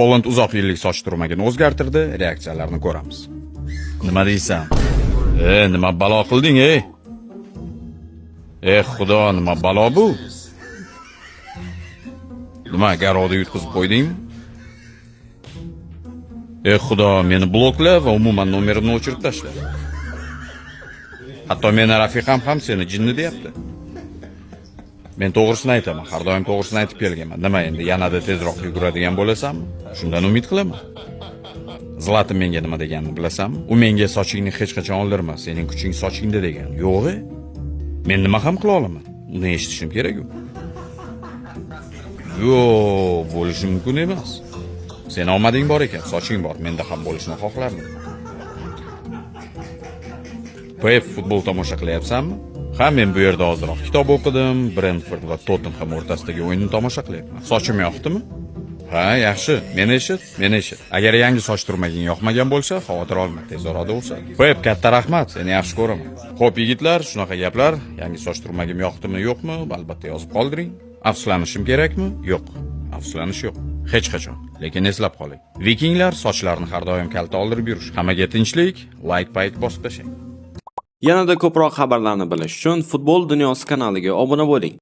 Holand uzoq yillik soch turmagini o'zgartirdi, reaksiyalarni ko'ramiz. Nima deysan? E, nima balo qilding, ey? Eh, Xudo, nima balo bu? Nima, garovda yutqizib qo'ydingmi? Ey Xudo, meni blokla va umuman nomerimni o'chirib tashla. Hatto meni rafiqam ham seni jinni deyapti. Men to'g'risini aytaman, har doim to'g'risini aytib kelganman. Nima, endi yanada tezroq yuguradigan bo'lasanmi? Shundan umid qilaman. Zlatan menga nima deganini bilasanmi? U menga "Sochingni hech qachon oldirma, sening kuching sochingda" degan. Yo'q, e. Men nima ham qila olaman? Uni eshitishim kerak-ku. Yo'q, bo'lishi mumkin emas. Sen omading bor ekan, soching bor. Menda ham bo'lishini xohlardim. Pep, futbol tomosha qilyapsanmi? Ha, men bu yerda ozroq kitob o'qidim, Brentford va Tottenham o'rtasidagi o'yinni tomosha qilyapman. Sochim yoqdimi? Ha, yaxshi. Meni eshit, meni eshit. Agar yangi soch turmaging yoqmagan bo'lsa, xavotir olma, tez orada o'sadi. Pep, katta rahmat, seni yaxshi ko'raman. Xo'p, yigitlar, shunaqa gaplar. Yangi soch turmagim yoqdimi, yo'qmi? Albatta yozib qoldiring. Afsuslanishim kerakmi? Yo'q. Afsuslanish yo'q. Hech qachon. Lekin eslab qoling. Vikinglar sochlarini har doim kalta oldirib yurish. Hammaga tinchlik, layk payk bosib tashlang. Yanada ko'proq xabarlarni bilish uchun Futbol dunyosi kanaliga obuna bo'ling.